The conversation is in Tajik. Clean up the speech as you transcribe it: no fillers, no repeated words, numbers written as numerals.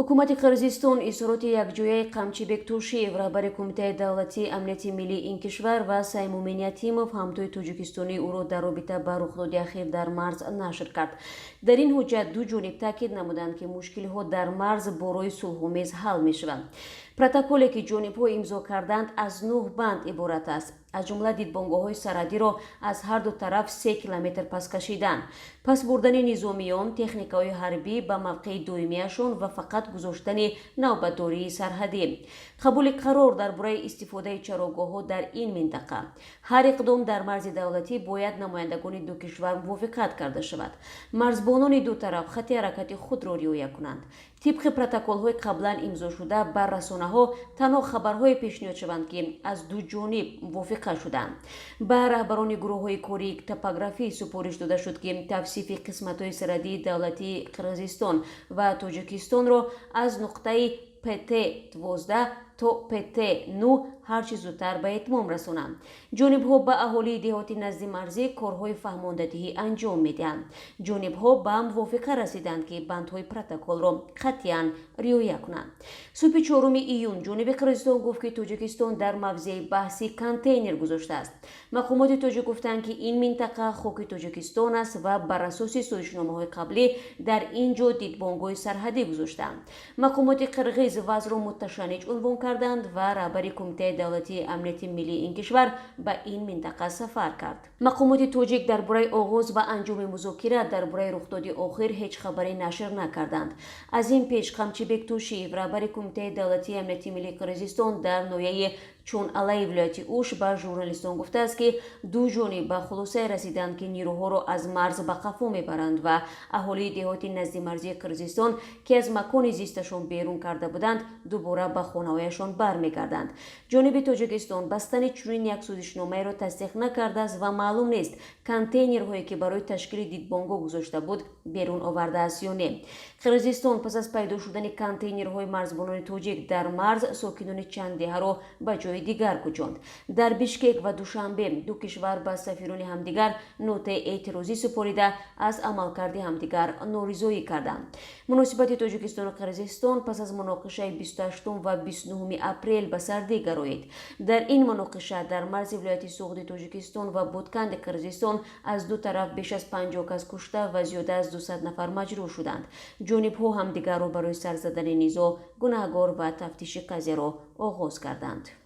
Ҳукумати Қирғизистон изҳороти якҷояи Қамчибек Тошиев, раҳбари Кумитаи давлатии амнияти миллии ин кишвар, ва Саймумин Ятимов, ҳамтои тоҷикистонии ӯро дар робита ба рухдоди ахир дар марз нашр кард. Дар ин ҳуҷҷат ду ҷониб таъкид намуданд, ки мушкилиҳо дар марз бо роҳи сулҳомез ҳал мешаванд. Протоколе, ки ҷонибҳо имзо карданд, аз нӯҳ банд иборат аст. Аз ҷумла дидбонгоҳҳои сарҳадиро аз ҳар ду тараф 3 километр пас кашидан, пас бурдани низомиён, техникаҳои ҳарбӣ ба мавқеи доимияшон ва фақат гузоштани навбатдории сарҳадӣ, қабули қарор дар бораи истифодаи чарогоҳҳо дар ин минтақа. Ҳар иқдом дар марзи давлатӣ бояд намояндагони ду кишвар мувофиқат карда шавад, марзбонони ду тараф хатти ҳаракати худро риоя кунанд. Тибқи протоколҳои қаблан имзошуда, ба расонаҳо танҳо хабарҳое пешниҳод шаванд, ки аз ду ҷониб мувофиқа шуданд. Ба раҳбарони гурӯҳҳои кории топографӣ супориш дода шуд, ки тавсифи қисматҳои сарҳадии давлатии Қирғизистон ва Тоҷикистонро аз нуқтаи ПТ 12 то ПТ 9 ҳарчи зудтар ба итмом расонанд. Ҷонибҳо ба аҳолии деҳоти наздимарзӣ корҳои фаҳмондадиҳӣ анҷом медиҳанд. Ҷонибҳо ба мувофиқа расиданд, ки бандҳои протоколро қатъиян риоя кунанд. Субҳи 4 июн ҷониби Қирғизистон гуфт, ки Тоҷикистон дар мавзеи баҳсӣ контейнер гузоштааст. Мақомоти тоҷик гуфтанд, ки ин минтақа хоки Тоҷикистон аст ва бар асоси созишномаҳои қаблӣ дар ин ҷо дидбонгоҳи сарҳадӣ гузоштаанд. Мақомоти қирғиз вазъро муташанниҷ унвон карданд ва раҳбари Кумитаи давлатии амнияти миллии ин кишвар ба ин минтақа сафар кард. Мақомоти тоҷик дар бораи оғоз ва анҷоми музокира дар бораи рухдоди охир ҳеҷ хабаре нашр накарданд. Аз ин пеш Қамчибек Тошиев, раҳбари Кумитаи давлатии амнияти миллии Қирғизистон, дар ноҳияи Чун Алаи вилояти Уш ба журналистон гуфтааст, ки ду ҷониб ба хулосае расиданд, ки нирӯҳоро аз марз ба қафо мебаранд ва аҳолии деҳоти наздимарзии Қирғизистон, ки аз макони зисташон берун карда буданд, дубора ба хонаҳояшон бармегарданд. Ҷониби Тоҷикистон бастани чунин як созишномаеро тасдиқ накардааст ва маълум нест, контейнерҳое, ки барои ташкили дидбонгоҳ гузошта буд, берун овардааст ё не. Қирғизистон пас аз пайдо шудани контейнерҳои марзбонони тоҷик дар марз сокинони чанд деҳаро ба ҷои дигар кӯчонд. Дар Бишкек ва Душанбе ду кишвар ба сафирони ҳамдигар нотаи эътирозӣ супорида, аз амалкарди ҳамдигар норизоӣ карданд. Муносибати Тоҷикистону Қирғизистон пас аз муноқишаи 28 ва 29 апрел ба сардӣ гароид. Дар ин муноқиша дар марзи вилояти Суғди Тоҷикистон ва Бутканди Қирғизистон аз ду тараф беш аз 50 кас кушта ва зиёда аз 200 нафар маҷрӯҳ шуданд. Ҷонибҳо ҳамдигарро барои сар задани низоъ гунаҳгор ва тафтиши қазияро оғоз карданд.